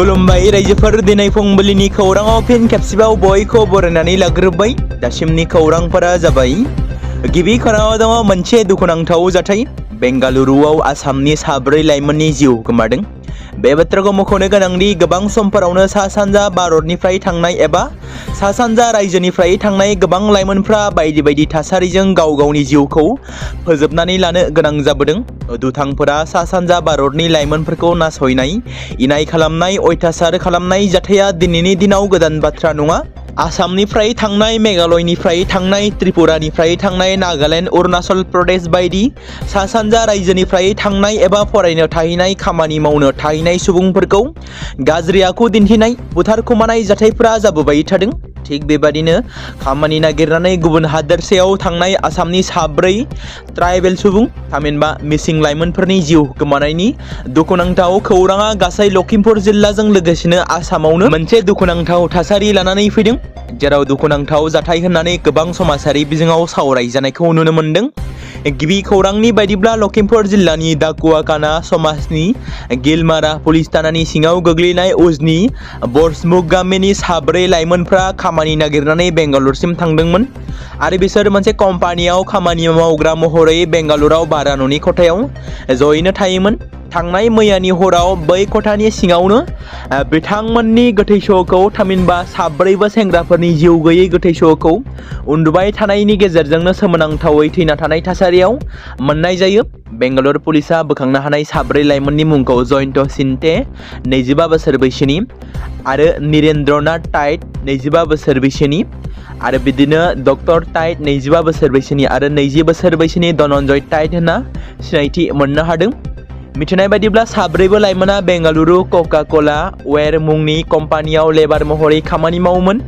खुलुमबाय रायजोफोर दिनै फुंबिलिनि खौराङाव फिन खेबसेबाव बयखौ बरायनानै लाग्रोबाय। दासिमनि खौरांफोरा जाबाय गिबि खौराङाव दङ मोनसे दुखुनांथाव जाथाय। बेंगालुरुआव आसामनि 4 लाइमोननि जिउ गोमादों। बे बाथ्राखौ मख'नो गोनांदि गोबां समफोरावनो सा सानजा भारतनिफ्राय थांनाय एबा सा सानजा रायजोनिफ्राय थांनाय गोबां लाइमोनफ्रा बायदि बायदि थासारिजों गाव गावनि जिउखौ फोजोबनानै लानो गोनां जाबोदों। दुथांफोरा सा सानजा भारतनि लाइमोनफोरखौ नासयनाय, इनाय खालामनाय, अयथासार खालामनाय जाथाया दिनैनि दिनाव गोदान बाथ्रा नङा। आसामनिफ्राय थांनाय, मेघालयनिफ्राय थांनाय, त्रिपुरानिफ्राय थांनाय, नागालेण्ड, अरुणाचल प्रदेश बायदि सा सानजा रायजोनिफ्राय थांनाय एबा फरायनो थाहैनाय, खामानि मावनो थाहैनाय सुबुंफोरखौ गाज्रि आखु दिन्थिनाय, बुथारखुमानाय जाथायफोरा जाबोबाय थादों। थिग बेबादिनो खामानि नागिरनानै गुबुन हादोरसायाव थांनाय आसामनि 4 ट्राइबेल सुबुं थामहिनबा मिसिं लाइमोनफोरनि जिउ गोमानायनि दुखुनांथाव खौराङा गासै लखिमपुर जिल्लाजों लोगोसेनो आसामावनो मोनसे दुखुनांथाव थासारि लानानै फैदों, जेराव दुखुनांथाव जाथाय होननानै गोबां समाजारि बिजोङाव सावरायजानायखौ नुनो मोन्दों। गिबि खौरांनि बायदिब्ला लखिमपुर जिल्लानि दाकुवाकाना समाजनि गिलमारा पुलिस थानानि सिङाव गोग्लैनाय उजनि बरसमुग गामिनि 4 लाइमोनफ्रा खामानि नागिरनानै बेंगालुरसिम थांदोंमोन आरो बिसोर मोनसे कम्पानियाव खामानि मावग्रा महरै बेंगालुराव भारा न'नि खथायाव जयैनो थायोमोन। थांनाय मैयानि हराव बै खथानि सिङावनो बिथांमोननि गोथै सहखौ थामहिनबा 4 सेंग्राफोरनि जिउ गैयै गोथै सहखौ उन्दुबाय थानायनि गेजेरजोंनो सोमोनांथावै थैना थानाय थासारियाव मोननाय जायो। बेंगालुर पुलिसा बोखांनो हानाय 4 लाइमोननि मुंखौ जयन्त सिन्टे 25 बोसोर बैसोनि आरो निरेन्द्रनाथ टाइट 25 बोसोर बैसोनि आरो बिदिनो डक्टर टाइट 25 बोसोर बैसोनि आरो 20 बोसोर बैसोनि धनन्जय टाइट होनना सिनायथि मोननो हादों। मिथिनाय बायदिब्ला 4 लाइमोना बेंगालुरु कका कला वेर मुंनि कम्पानियाव लेबार महरै खामानि मावोमोन।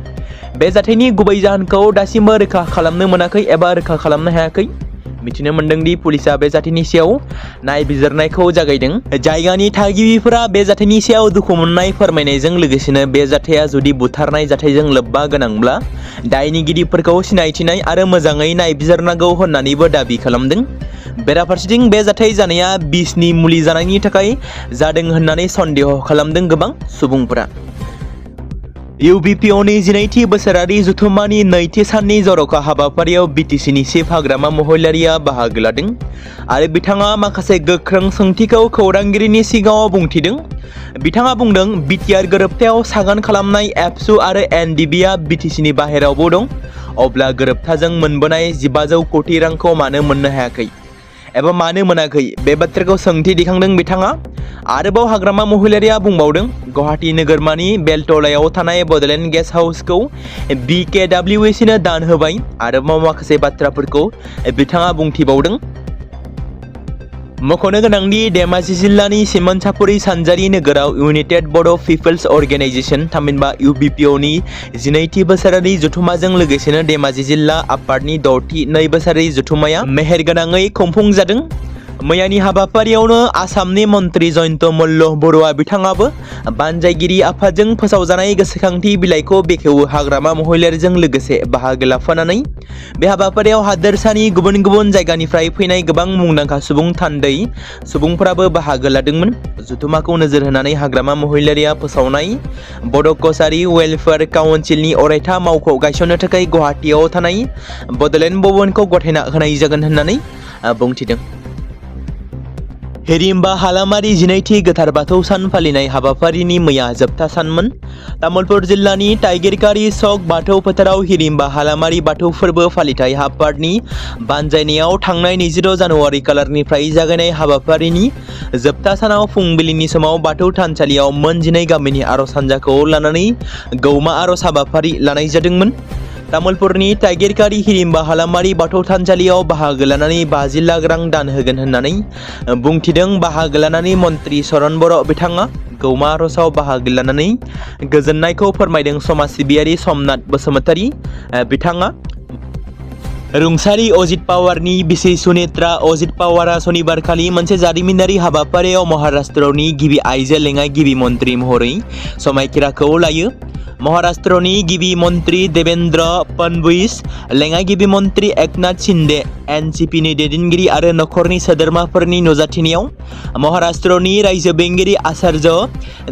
बे जाथायनि गुबै जाहोनखौ दासिमबो रोखा खालामनो मोनाखै एबा रोखा खालामनो हायाखै। मिथिनो मोन्दोंदि पुलिसा बे जाथायनि सायाव नायबिजिरनायखौ जागायदों। जायगानि थागिबिफोरा बे जाथायनि सायाव दुखु मोननाय फोरमायनायजों लोगोसेनो बे जाथाया जुदि बुथारनाय जाथायजों लोब्बा गोनांब्ला दायनिगिरिफोरखौ सिनायथिनाय आरो मोजाङै नायबिजिरनांगौ होननानैबो दाबि खालामदों। बेराफारसेथिं बे जाथाय जानाया बिसनि मुलि जानायनि थाखाय जादों होननानै सन्देह खालामदों गोबां सुबुंफोरा। इउबिपिअनि 12थि बोसोरारि जथुम्मानि 2थि साननि जर'खा हाबाफारियाव बिटिसिनि चिफ हाग्रामा महिलारिया बाहागो लादों आरो बिथाङा माखासे गोख्रों सोंथिखौ खौरांगिरिनि सिगाङाव बुंथिदों। बिथाङा बुंदों, बिटिआर गोरोबथायाव सागान खालामनाय एबसु आरो एनडिबिआ बिटिसिनि बाहेरायावबो दं, अब्ला गोरोबथाजों मोनबोनाय 1500 कोटि रांखौ मानो मोननो हायाखै एबा मानो मोनाखै, बे बाथ्राखौ सोंथि दिखांदों बिथाङा। आरोबाव हाग्रामा महिलारिया बुंबावदों, गुवाहाटी नोगोरमानि बेलटलायाव थानाय बडलेण्ड गेस्ट हाउसखौ बिकेडब्लिउएसिनो दान होबाय। आरोबाव माखासे बाथ्राफोरखौ बिथाङा बुंथिबावदों। मख'नो गोनांदि धेमाजि जिल्लानि सिमोनसापुरि सानजारि नोगोराव इउनाइटेड बड' पिपल्स अर्गेनाइजेशन थामहिनबा इउबिपिअनि 12थि बोसोरारि जथुम्माजों लोगोसेनो धेमाजि जिल्ला आफादनि 6थि 2 बोसोरारि जथुम्माया मेहेरगोनाङै खुंफुंजादों। मैयानि हाबाफारियावनो आसामनि मन्त्रि जयन्त मल्ल बर'आ बिथाङाबो बानजायगिरि आफादजों फोसावजानाय गोसोखांथि बिलाइखौ बेखेवो हाग्रामा महिलारिजों लोगोसे बाहागो लाफानानै। बे हाबाफारियाव हादोरसानि गुबुन गुबुन जायगानिफ्राय फैनाय गोबां मुंदांखा सुबुं थान्दै सुबुंफोराबो बाहागो लादोंमोन। जथुम्माखौ नोजोर होनानै हाग्रामा महिलारिया फोसावनाय बड' कसारि वेलफेयार काउन्सिलनि अरायथा मावख' गायसननो थाखाय गुवाहाटीआव थानाय बडलेण्ड भवनखौ गथायना होनाय जागोन होननानै बुंथिदों। हिरिम्बा हालामारि 12थि गोथार बाथौ सान फालिनाय हाबाफारिनि मैया जोबथा सानमोन। तामुलपुर जिल्लानि टाइगिरकारि चक बाथौ फोथाराव हिरिम्बा हालामारि बाथौ फोरबो फालिथाय आफादनि बानजायनायाव थांनाय 26 जानुवारि खालारनिफ्राय जागायनाय हाबाफारिनि जोबथा सानाव फुंबिलिनि समाव बाथौ थानसालियाव मोन 12 गामिनि आर'ज हान्जाखौ लानानै गौमा आर'ज हाबाफारि लानाय जादोंमोन। तामुलपुरनि टाइगिरकारि हिरिम्बा हालामारि बाथौ थानसालियाव बाहागो लानानै 50 लाख रां दान होगोन होननानै बुंथिदों। बाहागो लानानै मन्त्रि चरण बर' बिथाङा गौमा आर'जआव बाहागो लानानै गोजोननायखौ फोरमायदों। समाज सिबियारि समनाथ बसुमतारी बिथाङा रुंसारि अजित पावारनि बिसि सुनेत्रा अजित पावारा सनिबारखालि मोनसे जारिमिनारि हाबाफारियाव महाराष्ट्रनि गिबि आइजो लेङाइ गिबि मन्त्रि महरै समायखिराखौ लायो। महाराष्ट्रनि गिबि मन्त्रि देवेंद्र फडणवीस, लेङाइ गिबि मन्त्रि एकनाथ शिंदे, एनसीपीनि दैदेनगिरि आरो नखरनि सोद्रोमाफोरनि नुजाथिनायाव महाराष्ट्रनि रायजो बेंगिरि आचार्य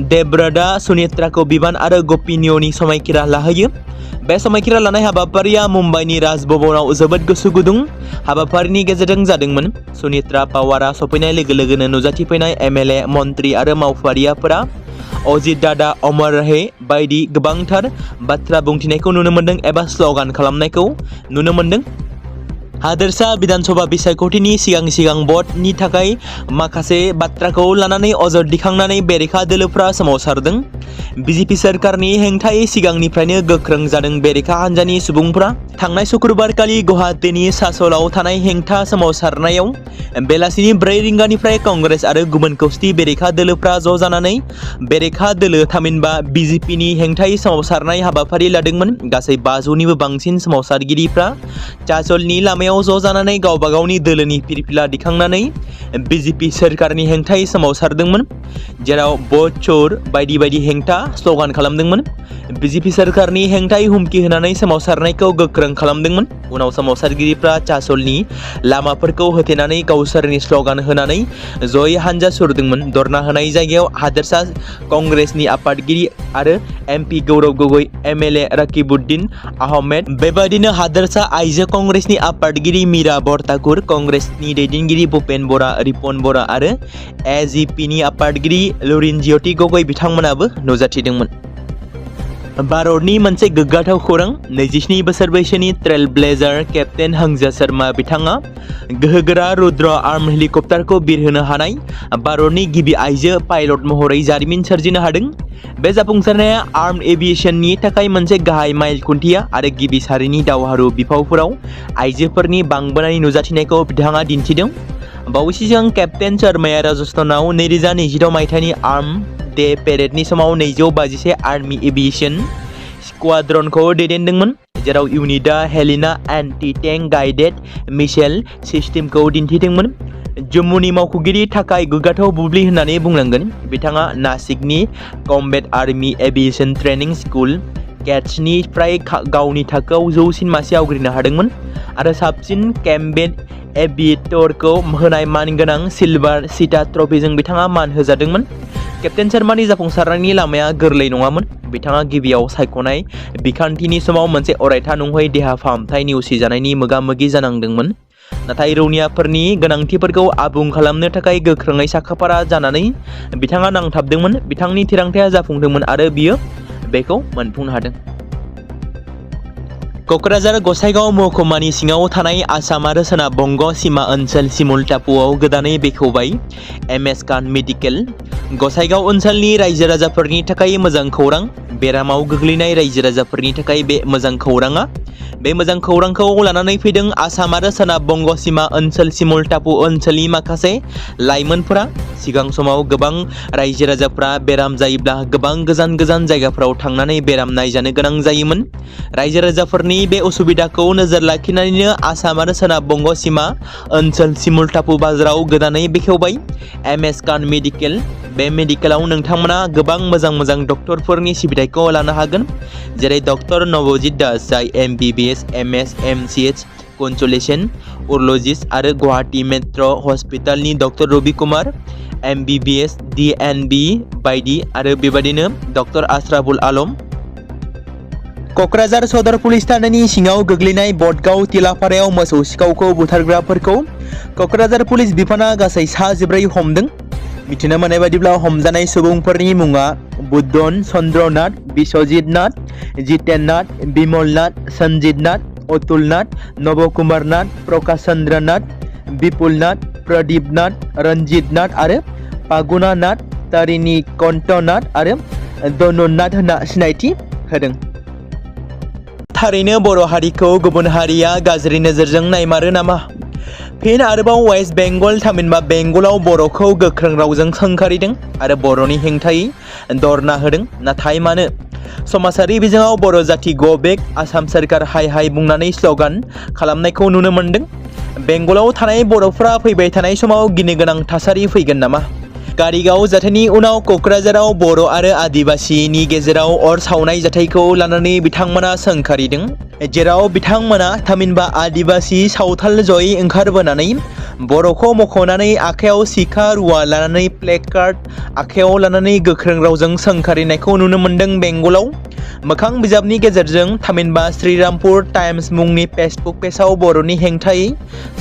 देवव्रतआ सुनेत्राखौ बिबान आरो गपिनियनि समायखिरा लाहोयो। बे समायखिरा लानाय हाबाफारिया मुम्बाइनि राजभवनाव जोबोद गोसो गुदुं हाबाफारिनि गेजेरजों जादोंमोन। सुनेत्रा पावारा सफैनाय लोगो लोगोनो नुजाथिफैनाय एमएलए, मन्त्रि आरो मावफारियाफोरा अजित दादा अमर रहे बायदि गोबांथार बाथ्रा बुंथिनायखौ नुनो मोन्दों एबा स्ल'गान खालामनायखौ नुनो मोन्दों। हादोरसा बिधानसभा बिसायख'थिनि सिगां भटनि थाखाय माखासे बाथ्राखौ लानानै अजद दिखांनानै बेरेखा दोलोफ्रा सोमावसारदों। बिजेपि सोरखारनि हेंथायै सिगांनिफ्रायनो गोख्रों जादों बेरेखा हान्जानि सुबुंफ्रा। थांनाय शुक्रबारखालि गुवाहाटीनि सास'लाव थानाय हेंथा सोमावसारनायाव बेलासिनि 4 रिंगानिफ्राय कंग्रेस आरो गुबुन खौसेथि बेरेखा दोलोफ्रा ज' जानानै बेरेखा दोलो थामहिनबा बिजेपिनि हेंथायै सोमावसारनाय हाबाफारि लादोंमोन। गासै 500निबो बांसिन सोमावसारगिरिफ्रा चासलनि लामायाव ज' जानानै गावबा गावनि दोलोनि फिरफिला दिखांनानै बिजेपि सोरखारनि हेंथायै सोमावसारदोंमोन, जेराव भट चोर बायदि बायदि हेंथा स्ल'गान खालामदोंमोन। बिजेपि सोरखारनि हेंथायै हुमखि होनानै सोमावसारनायखौ गोख्रों खालामदोंमोन। उनाव सोमावसारगिरिफ्रा चासलनि लामाफोरखौ होथेनानै गावसोरनि स्ल'गान होनानै जयै हानजा सुरदोंमोन। धरना होनाय जायगायाव हादोरसा कंग्रेसनि आफादगिरि आरो एमपि गौरव गगৈ, एमएलए रकिबुद्दीन आहमेद, बेबायदिनो हादोरसा आइजो कंग्रेसनि आफादगिरि मीरा बरताकुर, कंग्रेसनि दैदेनगिरि भूपेन बरा, रिपन बरा आरो एजीपीनि आफादगिरि लुरिनज्योति गगৈ बिथांमोनाबो नुजाथिदोंमोन। भारतनि मोनसे गोग्गाथाव खौरां। 27 बोसोर बैसोनि ट्रेल ब्लेजार केप्टेन हांजा शर्मा बिथाङा गोहोगोरा रुद्र आर्म हेलिकप्टारखौ बिरहोनो हानाय भारतनि गिबि आइजो पाइलट महरै जारिमिन सोरजिनो हादों। बे जाफुंसारनाया आर्म एभिएशननि थाखाय मोनसे गाहाय माइल खुन्थिया आरो गिबि सारिनि दावहारु बिफावफोराव आइजोफोरनि बांबोनाय नुजाथिनायखौ बिथाङा दिन्थिदों। बावैसो सिगां केप्टेन शर्माया राजस्थानाव 2022 मायथाइनि आर्म डे पेरेडनि समाव 251 आर्मी एभिएशन स्क्वाड्रनखौ दैदेनदोंमोन, जेराव इउनिटआ Helina anti tank guided missile सिस्टेमखौ दिन्थिदोंमन। जम्मुनि मावख'गिरि थाखाय गोग्गाथाव बुब्लि होननानै बुंनांगोन। बिथाङा नासिकनि combat army aviation training school केट्सनिफ्राय गावनि थाखोआव जौसिन मासि आवग्रिनो हादोंमोन आरो साबसिन कम्बेट एभिएटरखौ होनाय मानगोनां सिलभार चीता ट्रफिजों बिथाङा मान होजादोंमोन। केप्टेन शर्मानि जाफुंसारनायनि लामाया गोरलै नङामोन। बिथाङा गिबियाव सायख'नाय बिखान्थिनि समाव मोनसे अरायथा नङै देहा फाहामथाय नेवसिजानायनि मोगा-मोगि जानांदोंमोन, नाथाय रौनियाफोरनि गोनांथिफोरखौ आबुं खालामनो थाखाय गोख्रोङै साखाफारा जानानै बिथाङा नांथाबदोंमोन। बिथांनि थिरांथाया जाफुंदोंमोन आरो बियो बेखौ मोनफुंनो हादों। क'क्राझार गसाइगाव महकुमानि सिङाव थानाय आसाम आरो सोनाब बंग सीमा ओनसोल सिमुल टापुआव गोदानै बेखेवबाय एमएस कान मेडिकेल। गसाइगाव ओनसोलनि रायजो राजाफोरनि थाखाय मोजां खौरां। बेरामाव गोग्लैनाय रायजो राजाफोरनि थाखाय बे मोजां खौराङा। बे मोजां खौरांखौ लानानै फैदों आसाम आरो सोनाब बंग सीमा ओनसोल सिमुल टापु ओनसोलनि माखासे लाइमोनफोरा। सिगां समाव गोबां रायजो राजाफ्रा बेराम जायोब्ला गोबां गोजान गोजान जायगाफोराव थांनानै बेराम नायजानो गोनां जायोमोन। रायजो राजाफोरनि बे उसुबिदाखौ नोजोर लाखिनानैनो आसाम आरो सोनाब बंग सीमा ओनसोल सिमुल टापु बाजाराव गोदानै बेखेवबाय एमएस कान मेडिकेल। बे मेडिकेलाव नोंथांमोना गोबां मोजां डक्टरफोरनि सिबिथायखौ लानो हागोन, जेरै डक्टर नवजित दास, जाय एमबिबिएस, एमएस, एमसिएच, कन्सुलेशन, उरलजिस्ट आरो गुवाहाटी मेट्र हस्पिटालनि doctor Ravi Kumar, MBBS, DNB बायदि आरो बेबादिनो डक्टर आशराफुल आलम। क'क्राझार सदर पुलिस थानानि सिङाव गोग्लैनाय बटगाव तिलापारायाव मोसौ सिखावखौ बुथारग्राफोरखौ क'क्राझार पुलिस बिफाना गासै सा 14 हमदों। मिथिनो मोननाय बायदिब्ला हमजानाय सुबुंफोरनि मुङा बुद्धन चन्द्रनाथ, बिश्वजित नाथ, जितेन नाथ, बिमल नाथ, सन्जित नाथ, अतुल नाथ, नवकुमार नाथ, प्रकाश चन्द्र नाथ, विपुल नाथ, प्रदीप नाथ, रंजित नाथ आरो पागुना नाथ, तारिणी कन्ट नाथ आरो दनन नाथ होनना सिनायथि होदों। थारैनो बर' हारिखौ गुबुन हारिया गाज्रि नोजोरजों नायमारो नामा? फिन आरोबाव वेस्ट बेंगल थामहिनबा बेंगलाव बर'खौ गोख्रों रावजों सोंखारिदों आरो बर'नि हेंथायै धरना होदों। नाथाय मानो? समाजारि बिजोङाव बर' जाति गो बेक, आसाम सोरखार हाय हाय बुंनानै स्लगान खालामनायखौ नुनो मोन्दों। बेंगलाव थानाय बर'फ्रा फैबाय थानाय समाव गिनो गोनां थासारि फैगोन नामा? कारिगाव जाथायनि उनाव क'क्राझाराव बर' आरो आदिबासिनि गेजेराव अर सावनाय जाथायखौ लानानै बिथांमोना सोंखारिदों, जेराव बिथांमोना थामहिनबा आदिबासि सावथाल जयै ओंखारबोनानै बर'खौ मख'नानै आखायाव सिखा रुवा लानानै प्लेकार्ड आखायाव लानानै गोख्रों रावजों सोंखारिनायखौ नुनो मोन्दों बेंगलाव। मोखां बिजाबनि गेजेरजों थामहिनबा श्रीरामपुर टाइम्स मुंनि फेसबुक पेजआव बर'नि हेंथायै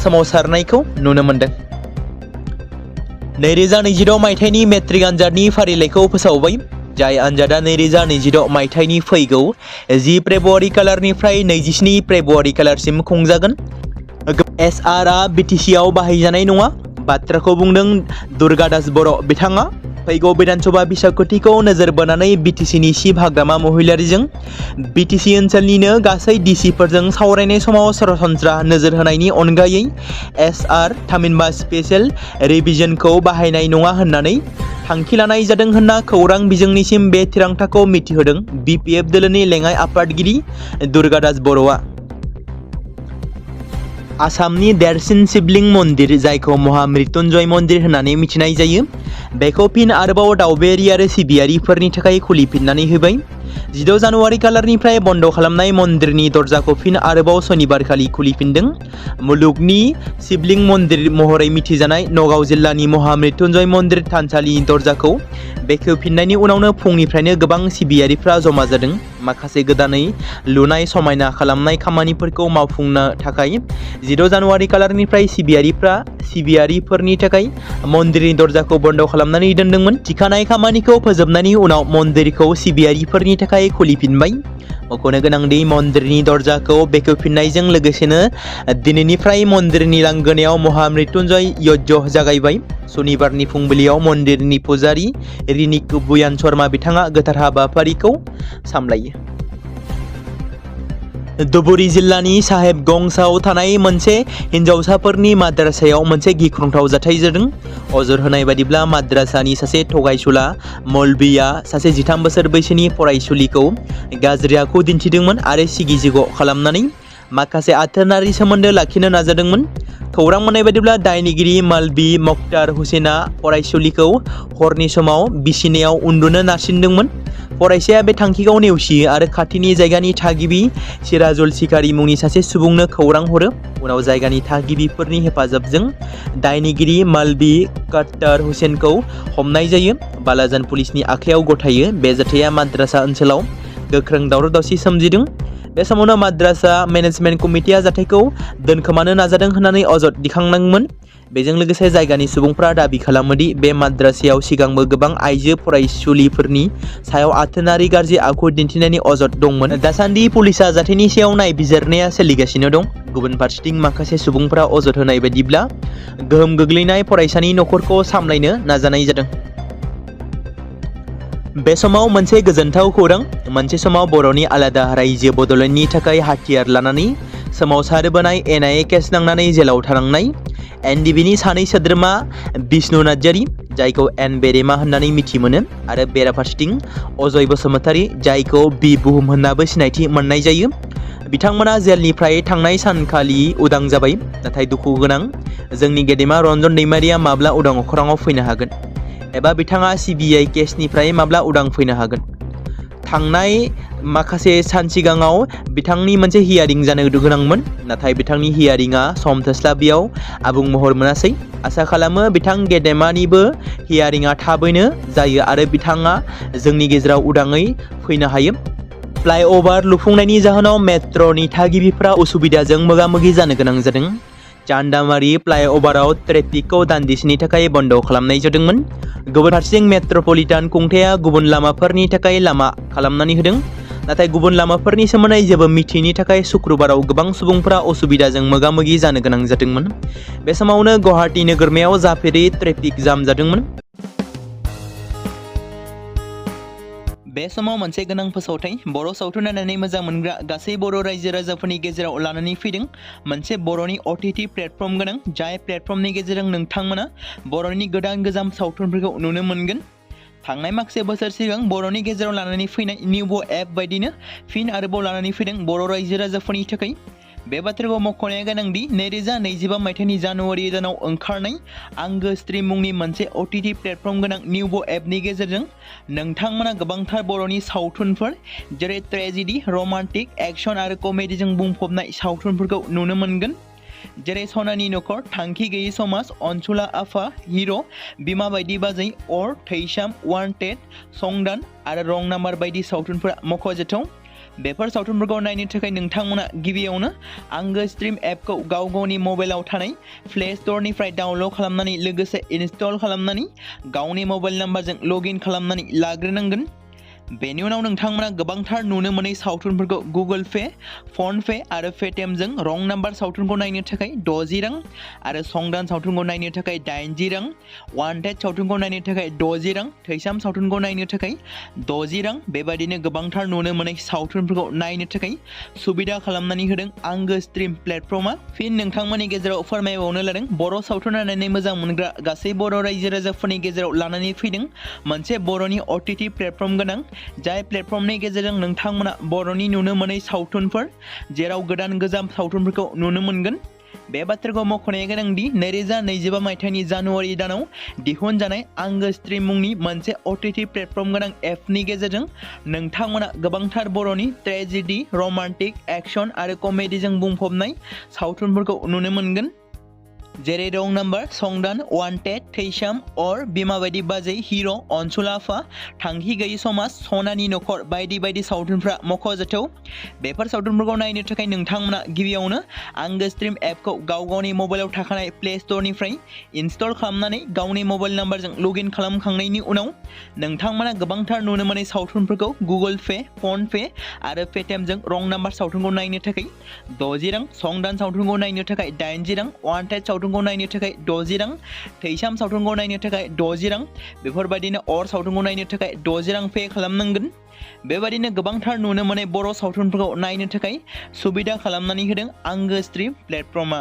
सोमावसारनायखौ नुनो मोन्दों। 2026 मायथाइनि मेट्रिक आनजादनि फारिलाइखौ फोसावबाय, जाय आनजादा 2026 मायथाइनि फैगौ 10 फेब्रुवारि खालारनिफ्राय 27 फेब्रुवारि खालारसिम खुंजागोन। एसआरआ बिटिसिआव बाहायजानाय नङा बाथ्राखौ बुंदों दुर्गादास बर'। बिथाङा फैगौ विधानसभा बिसायख'थिखौ नोजोर बोनानै बिटिसिनि चिफ हाग्रामा महिलारिजों बिटिसि ओनसोलनिनो गासै डिसिफोरजों सावरायनाय समाव सरासनस्रा नोजोर होनायनि अनगायै एसआर थामहिनबा स्पेशेल रिभिजनखौ बाहायनाय नङा होननानै थांखि लानाय जादों होनना खौरां बिजोंनिसिम बे थिरांथाखौ मिथिहोदों बिपिएफ दोलोनि लेङाइ आफादगिरि दुर्गादास बर'आ। आसामनि देरसिन शिबलिंग मन्दिर, जायखौ महामृत्युंजय मन्दिर होननानै मिथिनाय जायो, बेखौ फिन आरोबाव दावबायारि आरो सिबियारिफोरनि थाखाय खुलिफिननानै होबाय। 16 जानुवारि खालारनिफ्राय बन्द खालामनाय मन्दिरनि दरजाखौ फिन आरोबाव सनिबारखालि खुलिफिनदों। मुलुगनि शिबलिंग मन्दिर महरै मिथिजानाय नगाव जिल्लानि महामृत्युंजय मन्दिर थानसालिनि दरजाखौ बेखेवफिननायनि उनावनो फुंनिफ्रायनो गोबां सिबियारिफ्रा जमा जादों। माखासे गोदानै लुनाय समायना खालामनाय खामानिफोरखौ मावफुंनो थाखाय 16 जानुवारि खालारनिफ्राय सिबियारिफोरनि थाखाय मन्दिरनि दरजाखौ बन्द खालामनानै दोनदोंमोन। थिखानाय खामानिखौ फोजोबनायनि उनाव मन्दिरखौ सिबियारिफोरनि थाखाय खुलिफिनबाय। मख'नो गोनांदि मन्दिरनि दरजाखौ बेखेवफिननायजों लोगोसेनो दिनैनिफ्राय मन्दिरनि लांगोनायाव महामृत्युंजय यज्ञ जागायबाय। सनिबारनि फुंबिलियाव मन्दिरनि पुजारी रिनिक बुयान शर्मा बिथाङा गोथार हाबाफारिखौ सामलायो। धुबुरी जिल्लानि साहेबगंजआव थानाय मोनसे हिन्जावसाफोरनि माद्रासायाव मोनसे गिख्रंथाव जाथाय जादों। अजर होनाय बादिब्ला माद्रासानि सासे थगायसुला मौलवीया सासे 13 बोसोर बैसोनि फरायसुलिखौ गाज्रि आखु दिन्थिदोंमोन आरो सिगिजिग' खालामनानै माखासे आथोनारि सोमोन्दो लाखिनो नाजादोंमोन। खौरां मोननाय बादिब्ला दायनिगिरि मौलवी मक्तार हुसेना फरायसुलिखौ हरनि समाव बिसिनायाव उन्दुनो नारसिनदोंमोन। फरायसाया बे थांखिखौ नेवसियो आरो खाथिनि जायगानि थागिबि सिराजुल सिखारी मुंनि सासे सुबुंनो खौरां हरो। उनाव जायगानि थागिबिफोरनि हेफाजाबजों दायनिगिरि मौलवी मक्तार हुसेनखौ हमनाय जायो। बालाजान पुलिसनि आखायाव गथायो। बे जाथाया माद्रासा ओनसोलाव गोख्रों दावराव दावसि सोमजिदों। बे समावनो माद्रासा मेनेजमेन्ट कमिटिया जाथायखौ दोनखोमानो नाजादों होननानै अजद दिखांदोंमोन। बेजों लोगोसे जायगानि सुबुंफ्रा दाबि खालामोदि बे माद्रासायाव सिगांबो गोबां आइजो फरायसुलिफोरनि सायाव आथोनारि गाज्रि आखु दिन्थिनायनि अजद दंमोन। दासान्दि पुलिसआ जाथायनि सायाव नायबिजिरनाया सोलिगासिनो दं। गुबुन फारसेथिं माखासे सुबुंफ्रा अजद होनाय बायदिब्ला गोहोम गोग्लैनाय फरायसानि नखरखौ सामलायनो नाजानाय जादों। बे समाव मोनसे गोजोनथाव खौरां। मोनसे समाव बर'नि आलादा रायजो बड'लेण्डनि थाखाय हाथियार लानानै सोमावसारबोनाय एनआइए केस नांनानै जेलाव थानांनाय एनडिबिनि सानै सोद्रोमा बिष्णु नार्जारी, जायखौ एन बेरेमा होननानै मिथि मोनो, आरो बेराफारसेथिं अजय बसुमतारी, जायखौ बि बुहुम होननाबो सिनायथि मोननाय जायो। बिथांमोना जेलनिफ्राय थांनाय सानखालि उदां जाबाय। नाथाय दुखु गोनां, जोंनि गेदेमा रन्जन दैमारिया माब्ला उदां अख्राङाव फैनो हागोन, एबा बिथाङा सिबिआइ केसनिफ्राय माब्ला उदां फैनो हागोन। थांनाय माखासे सान सिगाङाव बिथांनि मोनसे हियारिं जानो गोनांमोन, नाथाय बिथांनि हियारिंआ सम थोस्लाबियाव आबुं महर मोनासै। आसा खालामो बिथां गेदेमानिबो हियारिंआ थाबैनो जायो आरो बिथाङा जोंनि गेजेराव उदाङै फैनो हायो। फ्लाइअभार लुफुंनायनि जाहोनाव मेट्र'नि थागिबिफ्रा उसुबिदाजों मोगा-मोगि जानो गोनां जादों। चान्दामारि फ्लाइअभाराव ट्रेफिकखौ दान्दिसेनि थाखाय बन्द खालामनाय जादोंमोन। गुबुन फारसेथिं मेट्र'पलिटान खुंथाया गुबुन लामाफोरनि थाखाय लामा खालामनानै होदों। नाथाय गुबुन लामाफोरनि सोमोन्दै जेबो मिथियैनि थाखाय शुक्रबाराव गोबां सुबुंफोरा असुबिदाजों मोगा-मोगि जानो गोनां जादोंमोन। बे समावनो गुवाहाटी नोगोरमायाव जाफेरै ट्रेफिक जाम जादोंमोन। बे समाव मोनसे गोनां फोसावथाय बर' सावथुन नायनानै मोजां मोनग्रा गासै बर' रायजो राजाफोरनि गेजेराव लानानै फैदों मोनसे बर'नि OTT प्लेटफर्म गोनां जाय प्लेटफर्मनि गेजेरजों नोंथांमोना बर'नि गोदान गोजाम सावथुनफोरखौ नुनो मोनगोन। थांनाय माखासे बोसोर सिगां बर'नि गेजेराव लानानै फैनाय निउबो एप बायदिनो फिन आरोबाव लानानै फैदों बर' रायजो राजाफोरनि थाखाय। बे बाथ्राखौ मख'नाया गोनांदि 2025 मायथाइनि जानुवारि दानाव ओंखारनाय आंगो स्ट्रीम मुंनि मोनसे OTT प्लेटफर्म गोनां निउबो एपनि गेजेरजों नोंथांमोना गोबांथार बर'नि सावथुनफोर जेरै ट्रेजेडी, रमान्टिक, एक्शन आरो कमेडीजों बुंफबनाय सावथुनफोरखौ नुनो मोनगोन। जेरै सनानि नखर, थांखि गैयै समाज, अनसुला आफा, हिर', बिमा बायदि बाजै, अर, थैसाम, वान्टेड, संदान आरो रं नाम्बार बायदि सावथुनफोरा मख'जाथाव। बेफोर सावथुनफोरखौ नायनो थाखाय नोंथांमोना गिबियावनो आंगो स्ट्रीम एपखौ गाव गावनि मबाइलाव थानाय प्ले स्ट'रनिफ्राय डाउनल'ड खालामनानै लोगोसे इनस्टल खालामनानै गावनि मबाइल नाम्बारजों लगइन खालामनानै लाग्रोनांगोन। बेनि उनाव नोंथांमोना गोबांथार नुनो मोनै सावथुनफोरखौ गुगोल पे, फन पे आरो पेटिएमजों रं नाम्बार सावथुनखौ नायनो थाखाय 60 रां आरो संदान सावथुनखौ नायनो थाखाय 80 रां, वान्टेड सावथुनखौ नायनो थाखाय 60 रां, थैसाम सावथुनखौ नायनो थाखाय 60 रां बेबायदिनो गोबांथार नुनो मोनै सावथुनफोरखौ नायनो थाखाय सुबिदा खालामनानै होदों आंगो स्ट्रीम प्लेटफर्मा। फिन नोंथांमोननि गेजेराव फोरमायबावनो लादों बर' सावथुन नायनानै मोजां मोनग्रा गासै बर' रायजो राजाफोरनि गेजेराव लानानै फैदों मोनसे बर'नि OTT प्लेटफर्म गोनां जाय प्लेटफर्मनि गेजेरजों नोंथांमोना बर'नि नुनो मोनै सावथुनफोर जेराव गोदान गोजाम सावथुनफोरखौ नुनो मोनगोन। बे बाथ्राखौ मख'नाया गोनांदि 2025 मायथाइनि जानुवारि दानाव दिहुनजानाय आंगो स्ट्रीम मुंनि मोनसे OTT प्लेटफर्म गोनां एपनि गेजेरजों नोंथांमोना गोबांथार बर'नि ट्रेजेडी, रमान्टिक, एक्शन आरो कमेडीजों बुंफबनाय सावथुनफोरखौ नुनो मोनगोन। जेरै रं नाम्बार, संदान, वान्टेड, थैसाम, अर, बिमा बायदि बाजै, हिर', अनसुला आफा, थांखि गैयै समाज, सनानि नखर बायदि बायदि सावथुनफ्रा मख'जाथाव। बेफोर सावथुनफोरखौ नायनो थाखाय नोंथांमोना गिबियावनो आंगो स्ट्रीम एपखौ गाव गावनि मबाइलाव थाखानाय प्ले स्ट'रनिफ्राय इनस्टल खालामनानै गावनि मबाइल नाम्बारजों लगइन खालामखांनायनि उनाव नोंथांमोना गोबांथार नुनो मोनै सावथुनफोरखौ गुगोल पे, फन पे आरो पेटिएमजों रं नाम्बार सावथुनखौ नायनो थाखाय 60 रां, संदान सावथुनखौ नायनो थाखाय 80 रां, वान्टेड सावथुनखौ नायनो थाखाय 60 रां, थैसाम सावथुनखौ नायनो थाखाय 60 रां बेफोरबायदिनो अर सावथुनखौ नायनो थाखाय 60 रां पे खालामनांगोन। बेबायदिनो गोबांथार नुनो मोनै बर' सावथुनफोरखौ नायनो थाखाय सुबिदा खालामनानै होदों आंगो स्ट्रीम प्लेटफर्मा।